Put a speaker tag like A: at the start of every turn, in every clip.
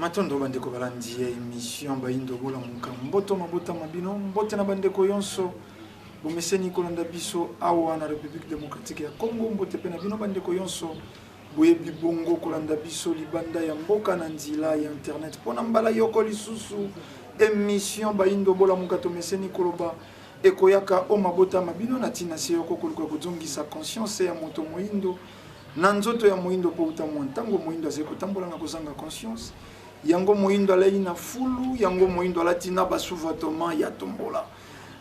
A: Matondo bandeko balandi ya emission Bayindo Bolamuka, mboto mabota ma bino, mbote na bandeko yonso bomeseni kolanda biso awa na Republique Democratique ya Congo, mbote pe na bino bandeko yonso boyebi bongo kolanda biso libanda ya mboka na nzela ya internet mpo na mbala yoko lisusu emission Bayindo Bolamuka tomeseni koloba ekoyaka o mabota ma bino na ntina se yoko koluka kozongisa conscience ya moto moyindo na nzoto ya moyindo mpo uta mwa ntango moyindo azali kotambola na kozanga conscience yango moyindo alei na fulu yango moyindo alati na basous-vêtements ya tombola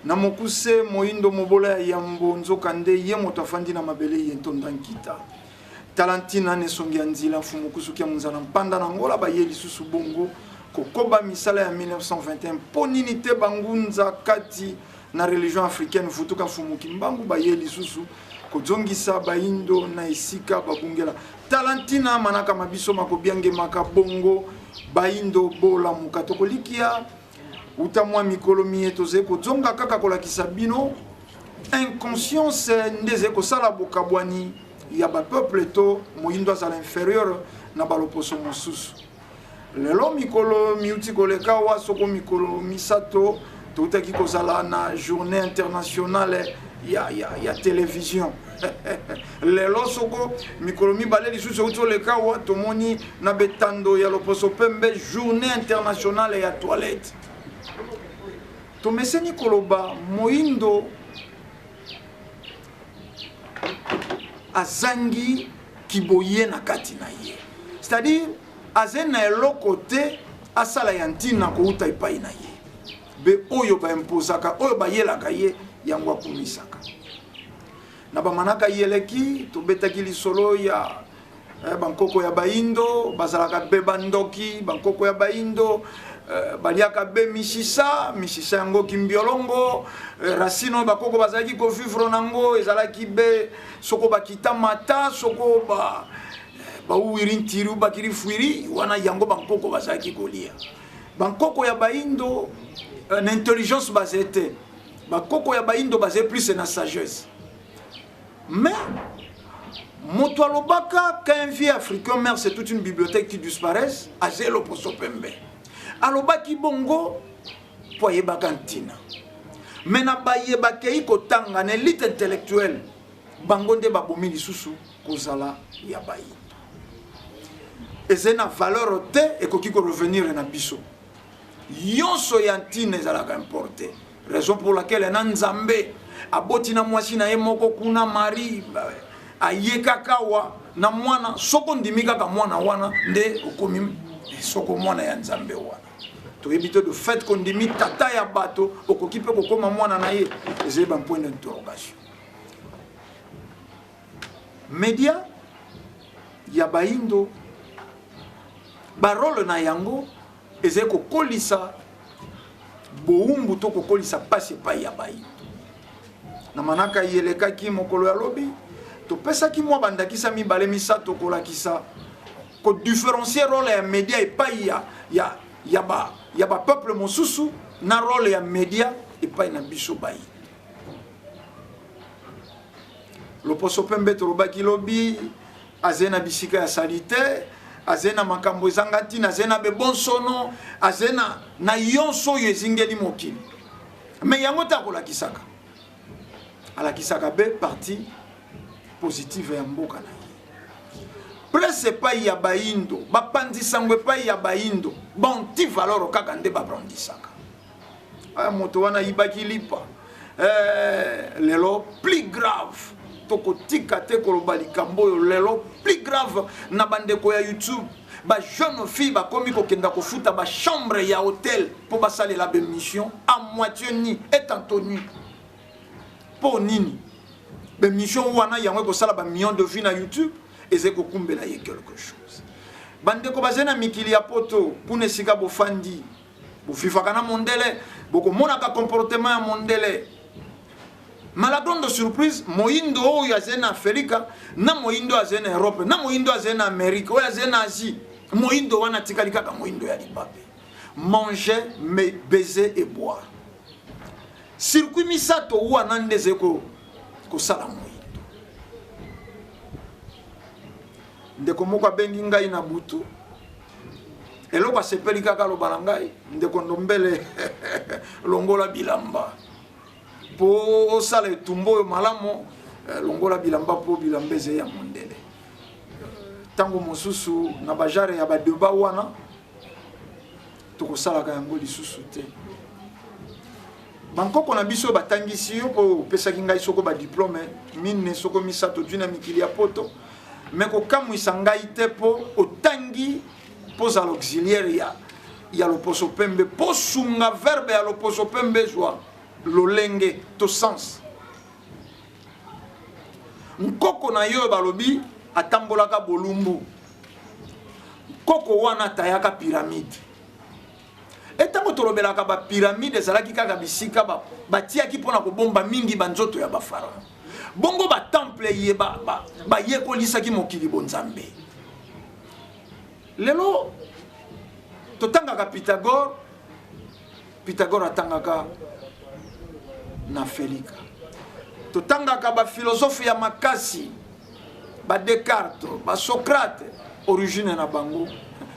A: na mokuse moyindo mobola ya yambo nzoka nde ye moto afandi na mabele ye ntonda nkita tala ntina na esongi ya nzila mfumu kusuki ya monzala mpanda na ngola baye lisusu bongo kokoba misala ya 1921 mpo nini te bangunza kati na religion africaine vutuka mfumu kimbangu baye lisusu kozongisa bayindo na esika babungela tala ntina manaka ma biso makobiangemaka bongo bayindo bolamuka tokolikia uta mwa mikolo miye tozali kozonga kaka kolakisa bino inconscience nde ezali kosala bokabwani ya bapeuple to moyindo azala inferieur na baloposo mosusu lelo mikolo miuti koleka wa soko mikolo misato toutaki kozala na journée internationale ya, ya, ya télévision lelo soko mikolo mibale lisusu euti oleka wa tomoni na betando ya loposo pembe journée internationale ya toilette tomeseni koloba moindo azangi kiboye na kati na ye c'est-à-dire azali na eloko te asala ya ntina kouta epai na ye be oyo baimposaka oyo bayelaka ye yango akumisaka na bamanaka yeleki tobetaki lisolo ya eh, bankoko ya bayindo bazalaka be bandoki bankoko ya bayindo eh, baliaka be misisa misisa yango kimbiolongo eh, racine oyo bakoko bazalaki kovivre nango ezalaki be soko bakita mata soko ba bauwiri ntiri bakiri fuiri wana yango bankoko bazalaki kolia bankoko ya bayindo na intelligence bazali te bakoko ya bayindo bazali plus na sagesse mais moto alobaka qu'un vieux africain meurt c'est toute une bibliothèque qui disparaisse azali loposo pembe alobaki bongo mpo ayebaka ntina me na baye bakei kotanga na elite intellectuelle bango nde babomi lisusu kozala ya bayindo ezali na valeur te ekoki korevenir na biso yonso ya ntina ezalaka importe raison pour laquelle na nzambe aboti na mwasi na ye moko kuna marie aye kaka awa na mwana soko ondimi kaka mwana wana nde okomi soko mwana ya nzambe wana toyebi te de fait kondimi tata ya bato okoki mpe kokoma mwana na ye ezali ba point d'interrogation media ya bayindo barole na yango ezali kokolisa bowumbu to kokolisa mpasi epai ya bayindo na manaka elekaki mokolo ya lobi topesaki mwa bandakisa mibale misato kolakisa kodifferencier role ya media epai ya, ya, ya, ba, ya bapeuple mosusu na role ya media epai na biso bayindo loposo pembe tolobaki lobi azali na bisika ya salite azali na makambo ezanga ntina azali na bebonsono azali na, na yonso oyo ezingeli mokili me yango te akolakisaka alakisaka be parti positive ya mboka na ye presse epai ya bayindo bapanzi sango epai ya bayindo bantivaloro kaka nde babrandisaka aya moto wana ayibaki lipa eh, lelo plus grave tokotika te koloba likambo oyo lelo plus grave na bandeko ya youtube bajeune fille bakomi kokenda kofuta bachambre ya hotel mpo basalela bemission à moitié ni et antonu mpo nini bemission wana yango ekosala bamillion de vie na youtube ezali kokumbela ye quelque chose bandeko bazali na mikili ya poto kuna esika bofandi bovivaka na mondele bokomonaka comportement ya mondele ma la grande surprise moyindo oyo azali na afrika na moyindo oyo azali na europe na moyindo oyo azali na amerike oyo azali na asie moyindo wana atikali kaka moyindo ya libabe manger mais baiser et boire circuit misato wana nde ezali kosala moyindo ndeko moko abengi ngai na butu. Eloko asepeli kaka aloba na ngai, ndeko Ndombele, longola bilamba mpo osala etumba oyo malamu, eh, longola bilamba mpo bilamba ezali ya mondele. Ntango mosusu na bajare ya badeba wana tokosalaka yango lisusu te. Bankoko na biso batangisi yo mpo opesaki ngai soko badiplome mine soko misato ozwi na mikili ya poto, me kokamwisa ngai te mpo otangi mpo ozala auxiliaire ya, ya loposo pembe mpo sunga verbe ya loposo pembe ezwa lolenge to sens. Nkoko na yo balobi atambolaka bolumbu, nkoko wana atayaka pyramide. Etango tolobelaka ba pyramide ezalaki kaka bisika batiaki ba mpona kobomba mingi banzoto ya bafarao. Bongo batemple ye bayekolisaki ba, ba mokili bonzambe. Lelo totangaka Pythagore, Pythagore atangaka na Felika. Totangaka bafilosofe ya makasi, ba Descartes, ba Socrate, origine na bango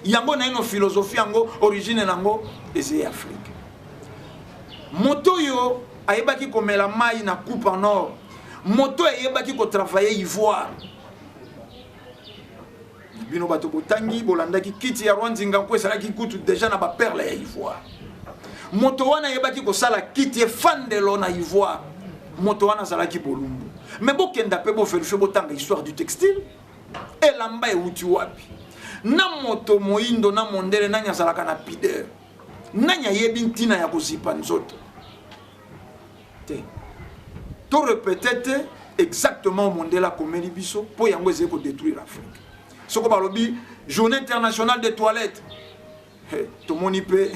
A: yango naino philosophie yango origine nango eza Afrique. Moto oyo ayebaki komela mai na coupe en or, moto ayebaki kotravailler ivoire. Bino bato botangi bolandaki kiti ya Roi Nzinga Nku ezalaki kutu deja na baperle ya ivoire. Moto wana ayebaki kosala kiti efandelo na ivoire, moto wana azalaki bolumbu. Me bokenda mpe boverifie, botanga histoire du textile, elamba euti wapi? Na moto moindo na mondele nani azalaka na pudeur? Nani ayebi ntina ya kozipa nzoto te? To répéter te exactement mondele akomeli biso mpo yango ezali kodétruire Afrique. Soko balobi journée internationale des toilettes, hey, tomoni mpe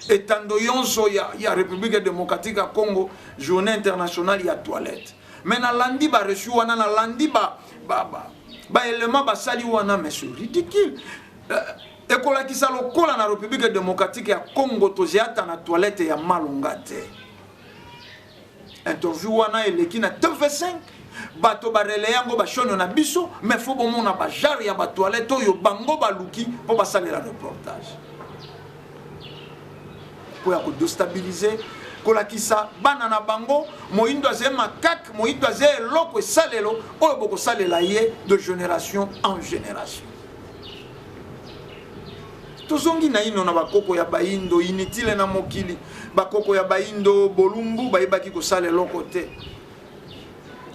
A: etando yonso ya, ya République démocratique ya Congo journée internationale ya toilette. Mais nalandi bareçu wana, nalandi ba, ba, ba, ba élément basali wana, mais c'est ridicule. Ekolakisa lokola na République démocratique ya Congo toziata na toilette ya malonga te. Interview wana eleki na TV5, bato barele yango bashono na biso, mais faut bomona ba genre ya ba toilette oyo bango baluki mpo basalela reportage mpo ya kodestabilize, kolakisa bana na bango moyindo azali makake, moyindo azali eloko esalelo oyo bokosalela ye de génération en génération. Tozongi naino na bakoko ya bayindo inutile na mokili. Bakoko ya bayindo bolumbu bayebaki kosala eloko te.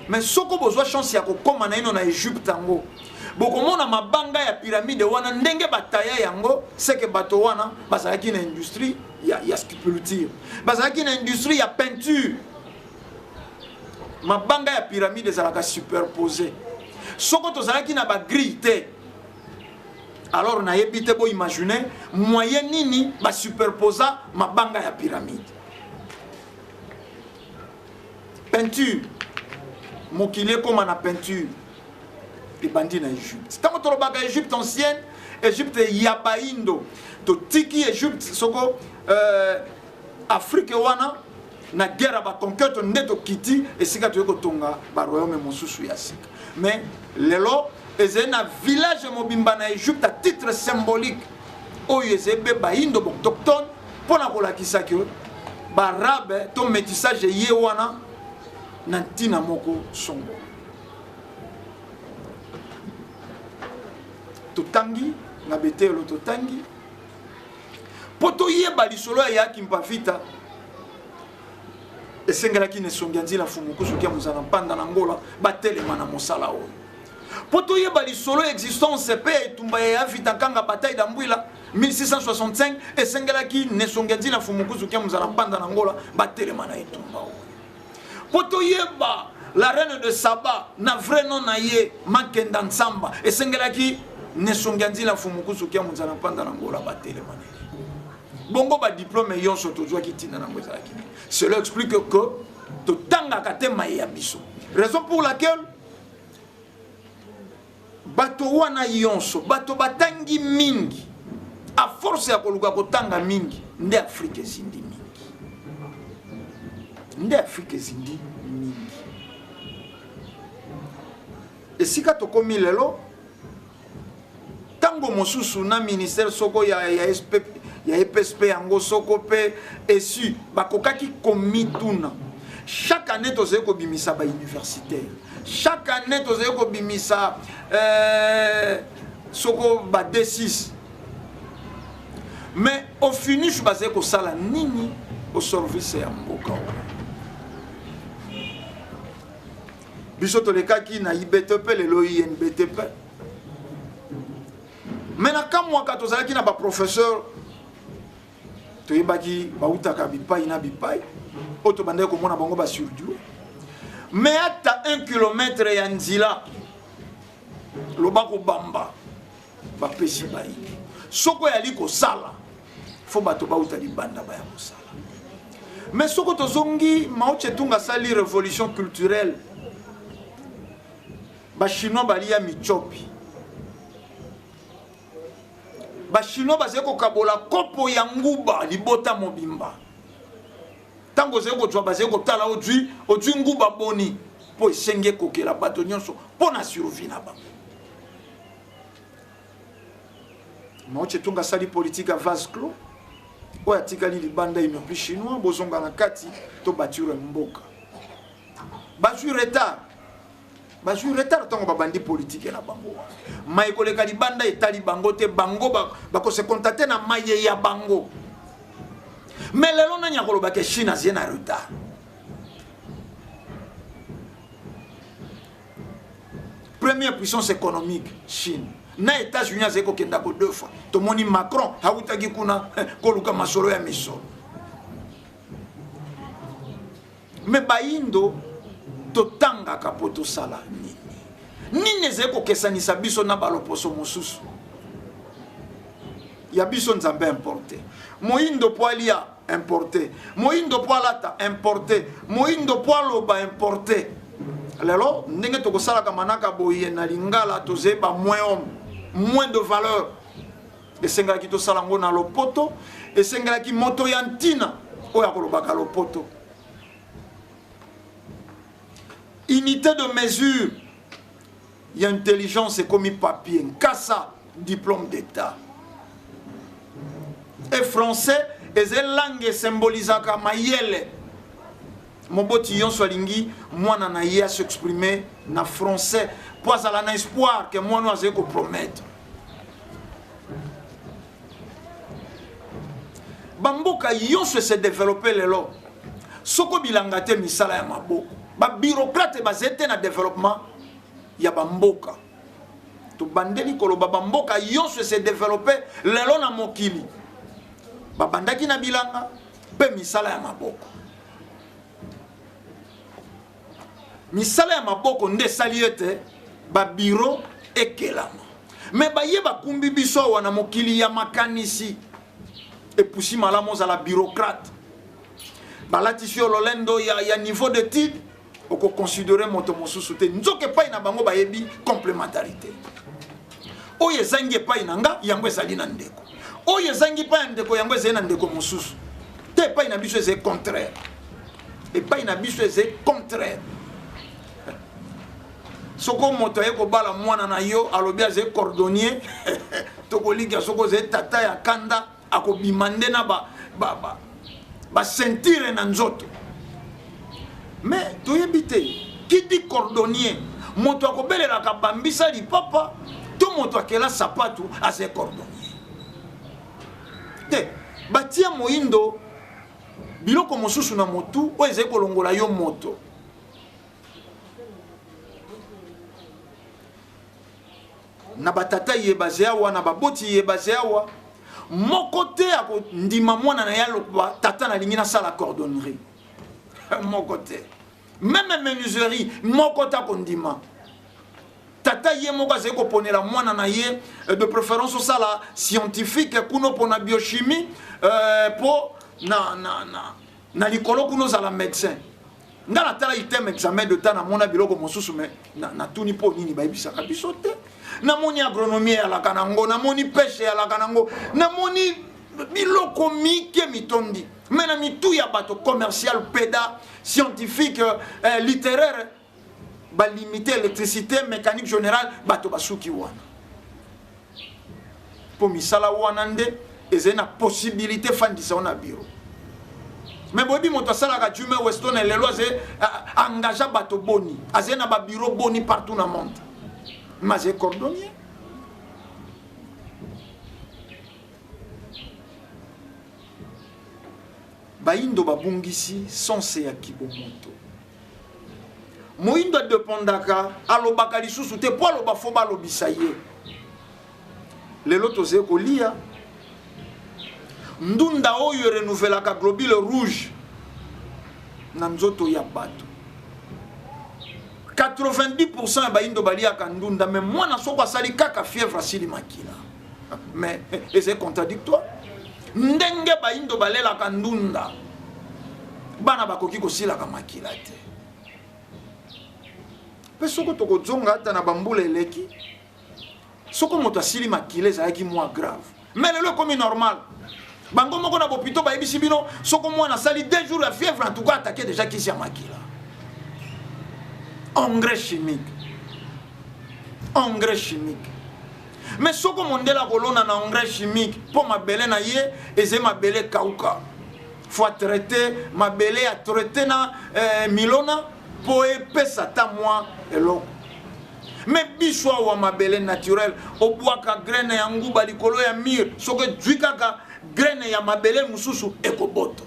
A: Mais soko bozwa chance ya kokoma naino na Egypte yango, bokomona mabanga ya pyramide wana ndenge bataya yango, seke bato wana bazalaki na industrie ya, ya sculpture, bazalaki na industrie ya peinture. Mabanga ya pyramide ezalaka superposé. Soko tozalaki na ba grille te, alors nayebi te, boimagine moyen nini basuperposa mabanga ya pyramide. Peinture, mokili ekóma na peinture ebandi na Egypte. Ntango tolobaka Egypte ancienne, Egypte ya baindo, totiki Egypte soko Afrique wana na guerre ya baconquête nde tokiti esika toyei kotonga baroyaume mosusu ya sika. Mais lelo ezali na village mobimba na Egypte à titre symbolique oyo ezali mpe baindo autochtone mpo na kolakisa ke baarabe to métissage ye wana na ntina moko songo. Totangi na betelo, totangi mpo toyeba lisolo ya Yaki Mpavita. Esengelaki na esongi ya nzila Mfumukusu kia mozala mpanda na Ngola batelema na mosala oyo mpo toyeba lisolo ya existence mpe ya etumba ya Yavita Nkanga, bataille d'Ambwila 1665. Esengelaki na esongi ya nzila Mfumukusu kia mozala mpanda na Ngola batelema na etumba oyo mpo toyeba la reine de Saba na vrai nom na ye Makenda Nsamba. Esengelaki na esongi ya nzila Mfumukusu kia mozala mpanda na Ngola batelema na bongo. Badiplome nyonso tozwaki ntina nango ezalaki nini? Cela explique que totangaka te maye ya biso, raison pour laquelle bato wana nyonso bato batangi mingi, a force ya koluka kotanga mingi nde Afrique ezindi mingi, nde Afrique ezindi mingi. Esika tokomi lelo, ntango Ntango mosusu na ministère soko ya, ya, SP, ya EPSP yango soko mpe esu bakokaki komituna. Chaque année tozali kobimisa ba universitaire, chaque année tozali kobimisa euh, soko ba D6, mais au finish bazali kosala nini au service ya mboka wana? Biso tolekaki na IBTP, lelo INBTP. Me na kamwaka tozalaki na baprofesseur toyebaki bautaka bipai na bipai oyo tobandaki komona bango basurdue, me ata 1 kilometre ya nzela loba kobamba bapesi bayi. Soko oyali kosala, fo bato bauta libanda baya kosala. Mais soko tozongi, Mao Tse-tung asali révolution culturelle, bachinois balia michopi, bachinois bazali kokabola kopo ya nguba libota mobimba. Ntango ozali kozwa, bazali kotala ozwi ozwi nguba boni, mpo esengi ekokela bato nyonso mpo na survie na bango. Mao Tse-tung asali politique ya vase clos, oyo atikali libanda inopli chinois, bozonga na kati to batire mboka. Bazwi retard, bazwi retard ntango babandi politike na bango wana. Mai koleka libanda etali bango te, bango bakose kontate na maye ya bango. Me lelo nani akoloba ke Chine azie na retard? Première puissance économique, Chine na États-Unis azali kokenda ko deux fois. Tomoni Macron awutaki kuna koluka masolo ya misolo. Me bayindo totangaka mpo tosala nini? Nini ezali kokesanisa biso na baloposo mosusu? Ya biso Nzambe importe moyindo mpo alia, importe moyindo mpo alata, importe moyindo mpo aloba, importe. Lelo ndenge tokosalaka manaka boye na lingala, tozali ba moins homme, moins de valeur. Esengelaki tosala yango na lopoto, esengelaki moto ya ntina oyo akolobaka lopoto. Unité de mesure ya intelligence ekomi papier nkasa, diplôme d'état. E français eza langue esymbolisaka mayele. Moboti nyonso alingi mwana na ye as'exprime na français mpo azala na espoir ke mwana oyo azali kopromettre. Bamboka nyonso ese développe lelo, soko bilanga te, misala ya maboko. Babureaucrate bazali te na développement ya bamboka. Tobandeli koloba, bamboka nyonso ese développe lelo na mokili babandaki na bilanga mpe misala ya maboko. Misala ya maboko nde esali ete babiro ekelama. Me baye bakumbi biso awa na mokili ya makanisi, epusi malamu ozala bureaucrate, balatisi yo lolendo ya niveau d'étude, okoconsidere moto mosusu te. Nzoka epai na bango bayebi complémentarité. Oyo ezangi epai na nga, yango ezali na ndeko. Oyo ezangi epai ya ndeko, yango ezali na ndeko mosusu te. Epai na biso ezali contraire, epai na biso ezali contraire. Soko moto aye kobala mwana na yo, alobi azali cordonnier, tokolikia. Soko ozali tata ya kanda, akobima nde na ba ceinture na nzoto. Mais toyebi te, kidi cordonnier, moto akobelelaka bambisa lipapa to moto akela sapatu azali cordonnier te. Batia moyindo biloko mosusu na motu oyo ezali kolongola yo moto. Na batata ye baze awa, na baboti ye baze awa, moko te akondima mwana na ye aloba: "Tata, nalingi nasala cordonnerie." Moko te. Même menuiserie, moko te akondima. Tata ye moko azali koponela mwana na ye, de préférence osala scientifique kuna mpona biochimie, mpo na likolo kuna ozala médecin. Nga natala item examen d'état, namona biloko mosusu, me natuni mpo nini bayebisaka biso te. Namoni agronomie eyalaka nango, namoni pêche eyalaka nango, namoni biloko mike mitondi. Me na mitu ya bato, commercial, peda, scientifique, littéraire, balimite électricité, mécanique générale, bato basuki wana. Mpo misala wana nde ezali na possibilité efandisa yo na bureau. Mais boyebi moto asalaka Jume Weston lelo azali engagea bato boni, azali na ba bureau boni partout na monde, mais azali cordonnier. Bayindo babungisi sense ya kibomoto. Moyindo adependaka, alobaka lisusu te, po aloba fo balobisa ye. Lelo tozali kolia ndunda oyo erenouvelaka globule rouge na nzoto ya bato. 90% ya bayindo baliaka ndunda, mais mwana soko asali kaka fièvre asili makila. Mais ezali contradictoire. Ndenge bayindo balelaka ndunda, bana bakoki kosilaka makila te. Mpe soko tokozonga ata na bambula eleki, soko moto asili makila ezalaki mwa grave, mais lelo ekomi normal. Bango moko na bopito bayebisi bino soko mwana asali 2 jours ya fièvre, en tout cas attaqué déjà kisi ya makila. Engrais chimique, engrais chimique. Mais soko mondele akolona na engrais chimique mpo mabele na ye ezali mabele kauka, faut traiter mabele ya traiter na milona mpo epesa ata mwa eloko. Mais biso awa mabele naturel, obwaka graine ya nguba likolo ya mur, soki ejwi kaka graine ya mabele mosusu ekoboto.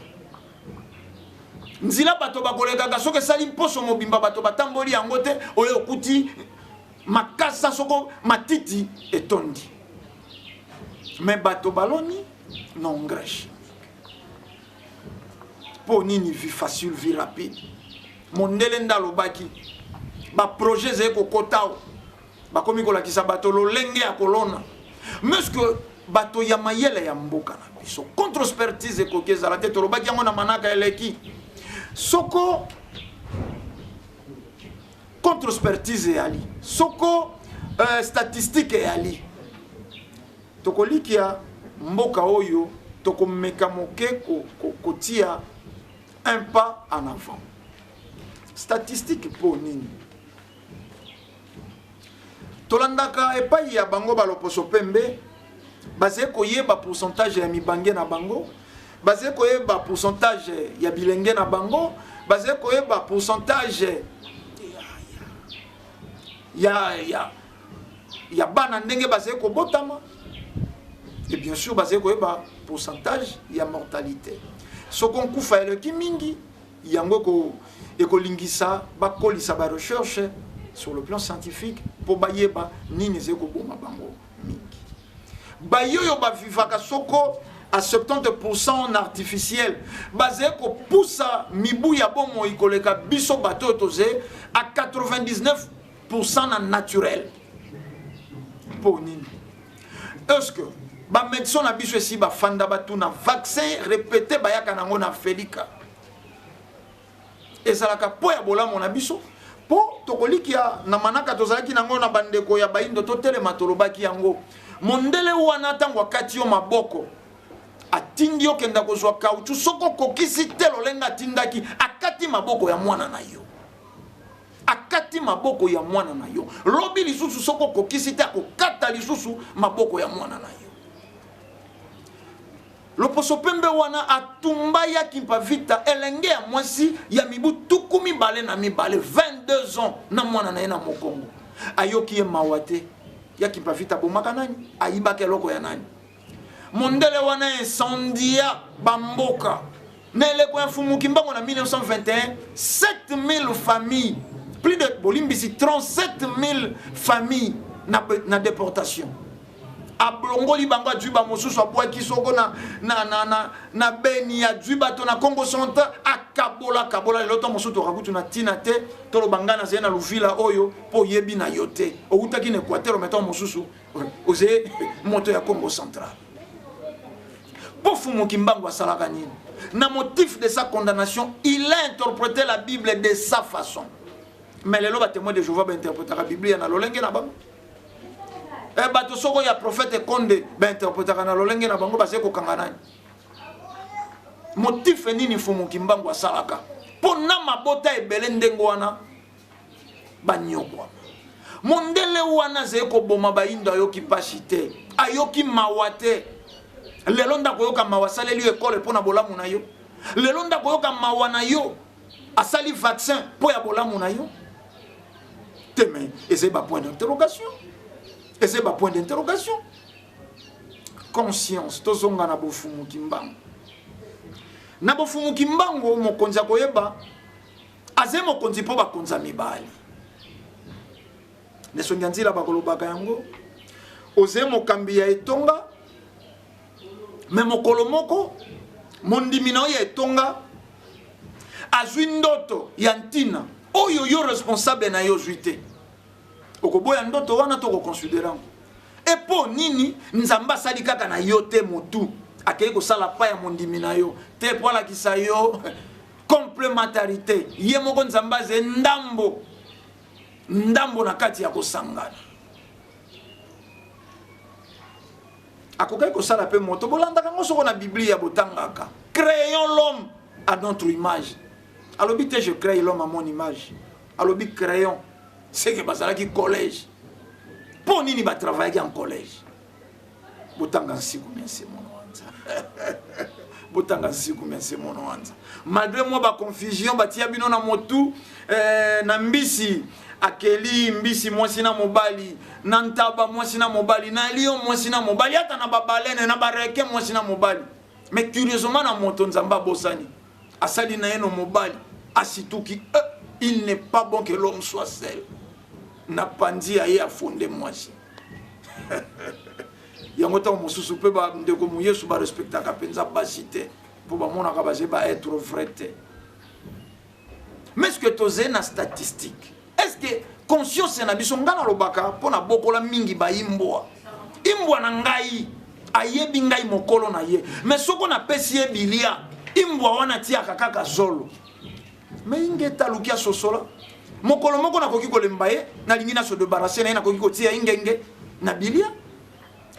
A: Nzila bato bakolekaka soki esali mposo mobimba bato batamboli yango te, oyo okuti makasa soko matiti etondi. Mais bato baloni na engrais chimique. Po nini vie facile, vie rapide? Mondele nde alobaki ba projet ezali kokota awa, bakomi kolakisa bato lolenge ya kolona. Mais ce que bato ya mayele ya mboka na biso, contre expertise ekoki ezala te, tolobaki yango na manaka eleki. Soko contre expertise eyali, soko statistique eyali, tokolikia mboka oyo tokomeka moke kotia un pas en avant. Statistique po nini? Tolandaka epai ya bango baloposo pembe, bazali koyeba pourcentage ya mibange na bango, bazali koyeba pourcentage ya bilenge na bango, bazali koyeba pourcentage ya bana ndenge bazali kobotama, et bien sûr bazali koyeba pourcentage ya mortalité. Soko nkufa eleki mingi, yango ekolingisa bakolisa ba recherche sur le plan scientifique po bayeba nini ezali koboma bango mingi. Bayoyo bavivaka soko à 70% en artificiel, bazali kopusa mibu ya bomoi koleka biso bato oyo tozali à 99% na naturel. Po nini? Est-ce que ba médecin na biso esi bafanda batuna vaccin répété bayaka nango na Felika ezalaka po ya bolamu na biso? Po tokolikia na manaka tozalaki nango na bandeko ya bayindo totelema tolobaki yango. Mondele wana ntango akati yo maboko atindi yo kenda kozwa caoutchouc, soko okokisi te lolenga atindaki, akati maboko ya mwana na yo. Akati maboko ya mwana na yo. Lobi lisusu soko okokisi te akokata lisusu maboko ya mwana na yo. Loposo pembe wana atumba ya Kimpa Vita elenge ya mwasi ya mibu tuku mibale na mibale, 22 ans, na mwana na ye na mokongo. Ayoki ye mawa te. Ya Kimpa Vita abomaka nani? Ayibaka eloko ya nani? Mondele wana incendia bamboka. Na eleko ya Mfumu Kimbangu na 1921, 7000 familles, plus de bolimbisi 37000 familles na déportation. Ablongoli bango, adwi ba mosusu, abwaki soko na Beni, adwi bato na Congo Central, akabola kabola. Lelo to mosusu tokakutu na tina te, toloba nga nazali na Luvila oyo po oyebi na yo te, outaki na Équateur, mais to mosusu oze moto ya Congo Central. Po Mfumu Kimbangu asalaka nini? Na motif de sa condamnation, il a interprété la Bible de sa façon. Mais lelo ba témoin de Jéhovah ba interprétaka Bible na lolenge na bango. Bato soko ya prophète Konde ba interprétaka na lolenge na bango, baze kokanga nani? Motif nini Mfumu Kimbangu asalaka? Po na mabota ebele ndenge wana banyokwa. Mondele wana azali koboma bayindo ayoki mpasi te, ayoki mawa te. Lelo nde akoyoka mawa asaleli yo ekole mpo na bolamu na yo. Lelo nde akoyoka mawa na yo asali vaccin mpo ya bolamu na yo te. Mais ezali ba point d'interrogation, ezali ba point d'interrogation. Conscience, tozonga na bofumu Kimbangu. Na bofumu Kimbangu, mokonzi akoyeba aze mokonzi mpo bakonza mibali. Nesongi ya nzila bakolobaka yango, oze mokambi ya etonga, me mokolo moko mondimi na yo ya etonga azwi ndoto ya ntina oyo yo responsable na yo ozwi te. Okoboya ndoto wana to okoconsidere yango? E mpo nini Nzambe asali kaka na yo te motu akei kosala pa ya mondimi na yo te mpo alakisa yo complementarité? Ye moko Nzambe aze ndambo ndambo na kati ya kosangana. Akokaki kosala mpe moto. Bolandaka yango soko na Biblia, botangaka créons l'homme à notre image. Alobi te je crée l'homme à mon image, alobi créons. Seke bazalaki collège. Mpo nini batravayaki en collège? Botanga nsiku mianse mono wanza, botanga nsiku mianse mono wanza. Malgré mwa baconfusion batia bino na motu, na mbisi akeli mbisi mwasi na mobali, na ntaba mwasi na mobali, na lion mwasi na mobali, ata na babalene na bareke mwasi na mobali. Mais curieusement na moto Nzambe abosani, asali na ye no mobali asituki, il n'est pas bon que l'homme soit seul. Na panzi ya ye afonde mwasi. Yango ntango mosusu mpe bandeko moyesu barespectaka mpenza basi te, mpo bamonaka baze ba être vrai te. Mais est-ce que tozali na statistique? Est-ce que conscience na biso? Ngai nalobaka mpo na bokola mingi bayimbwa. Imbwa na ngai ayebi ngai mokolo na ye, mais soko napesi ye bilia, imbwa wana atiaka kaka zolo. Mais ingeta aluki asosola. Mokolo moko nakoki kolemba ye, nalingi na se débarrasser na ye, nakoki kotia ingenge na bilia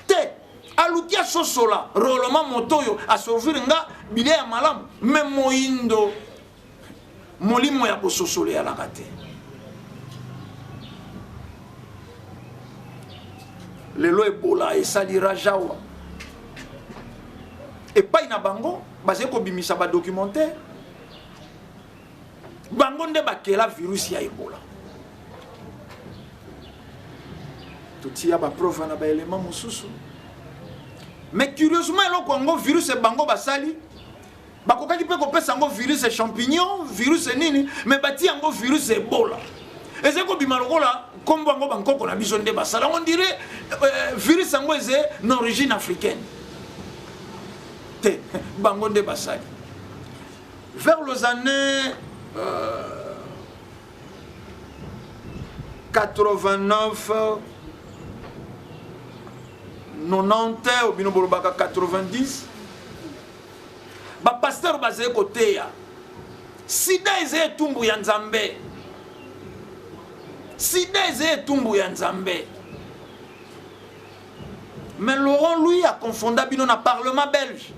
A: te. Aluki asosola roloma moto oyo aservir nga bilia ya malamu. Mais moyindo molimo ya kososola eyalaka te. Lelo Ebola esali rajawa epai na bango, bazali kobimisa badocumentaire, bango nde bakela virus ya Ebola. Totia bapreuve na baelema mosusu, mais curieusement eloko yango virus bango basali, bakokaki mpe kopesa yango virus champignon, virus nini, mais batia yango virus Ebola. Ezali kobima lokola nkombo yango bankoko na biso nde basala yango, ndire virus yango eze na origine africaine te, bango nde basali. Vers les années 89 90, obino bolobaka 90, bapasteur bazali koteya sida eza etumbu ya Nzambe, sida eza etumbu ya Nzambe. Mais Laurent lui akonfonda bino na parlement belge,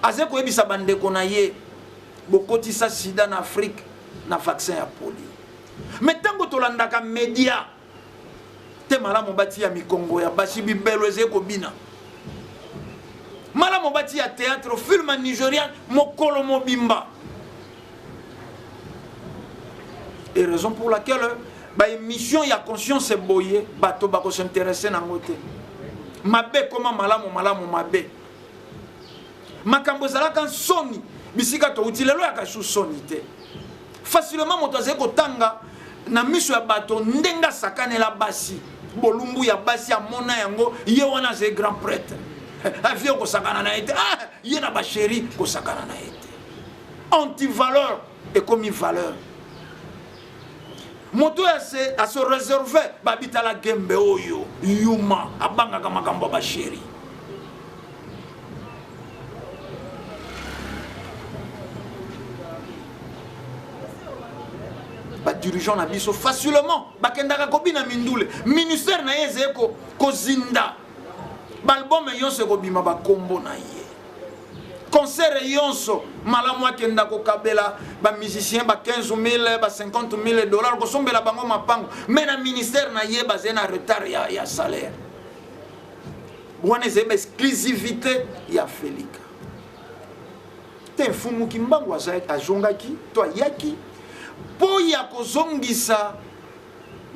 A: azali koyebisa bandeko na ye bokotisa sida na Afrique na vaccin ya polio. Mais ntango tolandaka media te, malamu batia mikongo ya basi bibelo ezali kobina, malamu batia théâtre film nigérian mokolo mobimba. Et raison pour laquelle ba émission ya conscience boye bato bako s'intéresser nango te. Mabe koma malamu, malamu mabe. Makambo ezalaka nsoni bisika touti lelo yaka su soni te. Facilement moto azali kotanga na miso ya bato ndenge asakanela basi, bolumbu ya basi amona yango, ye wana azali grand prêtre. Avie kosakana na ye te, ye na basheri kosakana na ye te. Antivaleur ekomi valeur. Moto oyo ase réserve babitala gembe oyo yuma abangaka makambo ya basheri. Badirigeant na biso facilement bakendaka kobina mindule, ministère na ye ezali kozinda, baalbum nyonso ekobima bakombo na ye. Concert yonso malamu akenda kokabela ba musiciens ba 15 000 ba 50 000 dollars kosombela bango mapango, mais na ministère na ye bazali na retard ya, ya salaire. Wana ezali ba exclusivité ya Felika. Te Mfumu Kimbangu azongaki to ayaki mpo ya kozongisa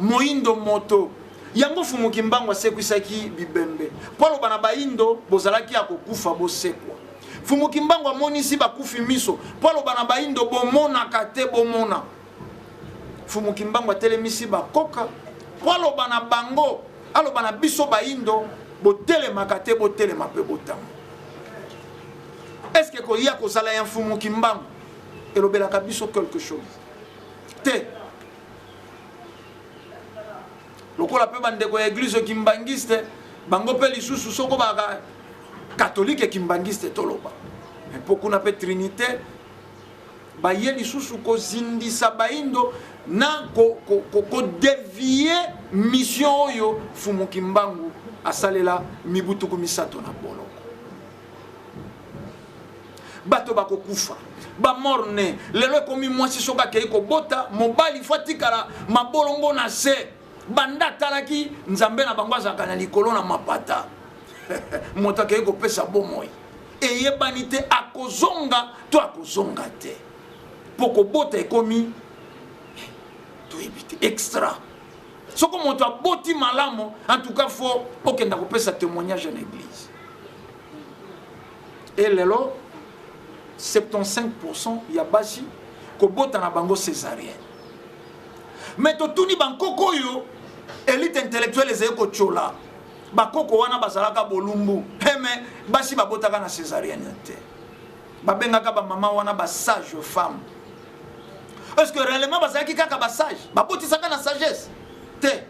A: moindo moto yango. Mfumu Kimbangu asekwisaki bibembe mpo aloba na baindo bozalaki ya kokufa, bosekwa. Mfumu Kimbangu amonisi bakufi miso mpo aloba na baindo bomonaka te, bomona. Mfumu Kimbangu atelemisi bakoka mpo aloba na bango, aloba na biso baindo botelemaka te, botelema mpe botama. Est-ce que koya kozala ya Mfumu Kimbangu elobelaka biso quelque chose te? Lokola mpe bandeko ya église kimbangiste, bango mpe lisusu soko baka catholique kimbangiste toloba mpo kuna mpe trinité, baye lisusu kozindisa baindo na kodevie ko, ko mission oyo Mfumu Kimbangu asalela mibu 30 na boloko. Bato bakokufa bamorne. Lelo ekomi mwasi soki akei kobota, mobali fo atikala mabolongo na se. Banda atalaki Nzambe na bango azalaka na likolo na mapata, moto akei kopesa bomoi eyebani te akozonga to akozonga te, mpo kobota ekomi toyebi te extra. Soko moto aboti malamu, en tout cas fo okenda kopesa témoignage na église. E lelo 75% ya basi kobota na bango césarienne. Mais totuni bankoko oyo élite intellectuelle ezali kotyola, bakoko wana bazalaka bolumbu, mais basi babotaka na césarienne te, babengaka bamama wana basage femme. Est ce que réellement bazalaki kaka basage, babotisaka na sagesse te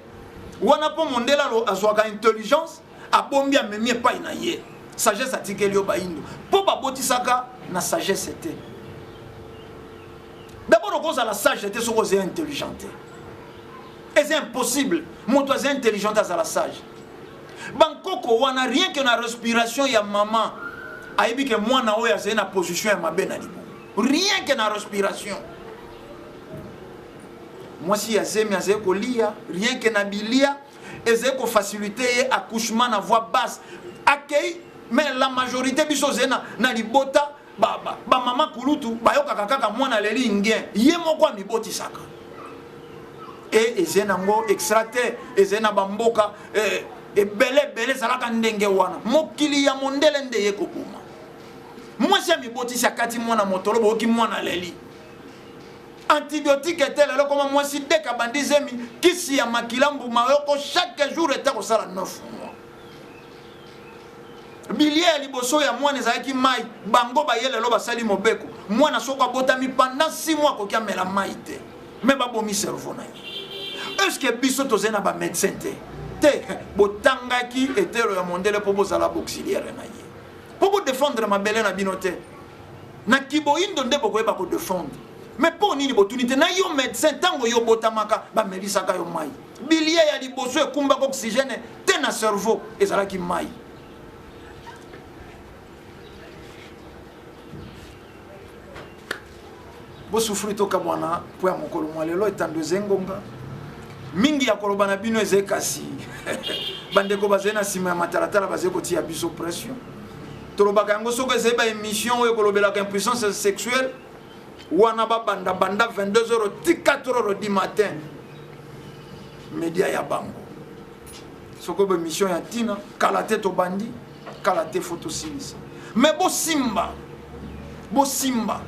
A: wana? Mpo mondele azwaka intelligence, abombi, amemi epai na ye, sagesse atikeli yo bayindo mpo babotisaka na sagesse te. D'abord okozala sage te soki oza intelligent te, eza impossible. Moto aza intelligent azala sage. Bankoko wana, rien que na respiration ya mama ayebi ke mwana oyo azali na position ya mabe na libumu. Rien que na respiration, mwasi ya zemi azali kolia, rien que na bilia ezali kofacilite ye accouchement na voix basse akei. Mais la majorité biso ozali na, na libota bamama ba, ba kulutu bayokaka kaka mwana aleli ngien, ye moko amibotisaka. E ezali nango extra te, ezali na bamboka ebele ebele ezalaka ndenge wana. Mokili ya mondele nde ye koboma. Mwasi amibotisi, akati mwana motolo, boyoki mwana aleli, antibiotique ete. Lelo koma mwasi deka bandi zemi, kisi ya makila mbuma yoko chaque jour ete kosala 9 mois. Bilia ya liboso ya mwana ezalaki mai. Bango baye lelo basali mobeko, mwana soko abotami, pendant 6 mois akoki amela mai te. Me babomi cerveau na ye. Est ce que biso tozali na bamédecin te? Te, botangaki etelo ya mondele mpo bozala boauxiliaire na ye, mpo bodefendre mabele na bino te. Na kiboyindo nde bokoyeba kodefendre. Me mpo nini botuni te na yo médecin, ntango yo botamaka bamelisaka yo mai? Bilia ya liboso ekumbaka oxygène te na cerveau ezalaki mai. Bosufri, tokabwana mpo ya mokolo mwa lelo. Etando eza ngonga mingi ya koloba na bino eza, kasi bandeko bazali na nsima ya matalatala bazali kotia biso pression. Tolobaka yango, soki ezali baémission oyo ekolobelaka impuissance sexuelle wana, babanda banda 22 heures ti 4 heures du matin, media ya bango. Soki baémission ya ntina kala te, tobandi kala te, fo tosilisa. Me bosimba, bosimba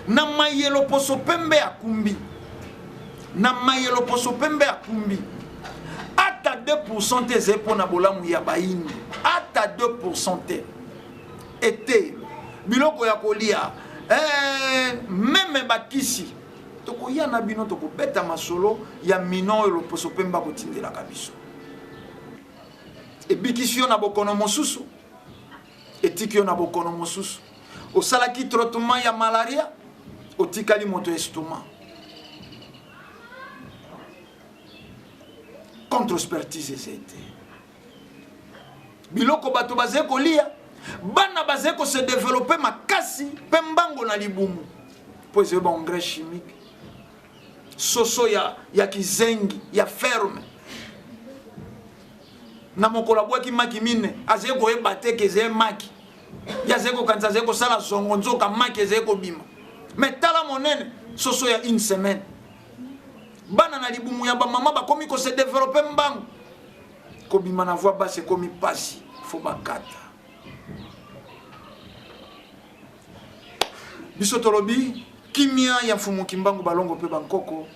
A: na mayelo poso pembe akumbi, na mayelo poso pembe akumbi ata 2% te ezali mpona bolamu ya bayindo, ata 2% te. Ete biloko ya kolia, même bakisi, tokoya na bino, tokobeta masolo ya mino oyo loposo pembe akotindelaka biso. Ebikisi yo na bokono mosusu, etiki yo na bokono mosusu. Osalaki traitement ya malaria, otikali moto estomac. Contre expertise eza ete biloko bato bazali kolia. Bana bazali ko se developper makasi mpe mbango na libumu mpo ezali ba engrais chimique, soso ya, ya kizengi ya ferme. Na mokolo abwaki maki mine, azali koyeba te ke ezali maki, ye azali kokanisa azali kosala zongo, nzoka maki ezali kobima. Me tala monene soso ya une semaine, bana na libumu ya bamama bakomi ko se developper mbangu, kobima na voie basse ekomi pasi, fo bakata. Biso tolobi kimia ya Mfumu Kimbangu, balongo mpe bankoko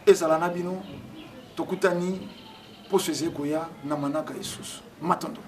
A: ezala na bino. Tokutani poso ezali koya na manaka isusu. Matondo.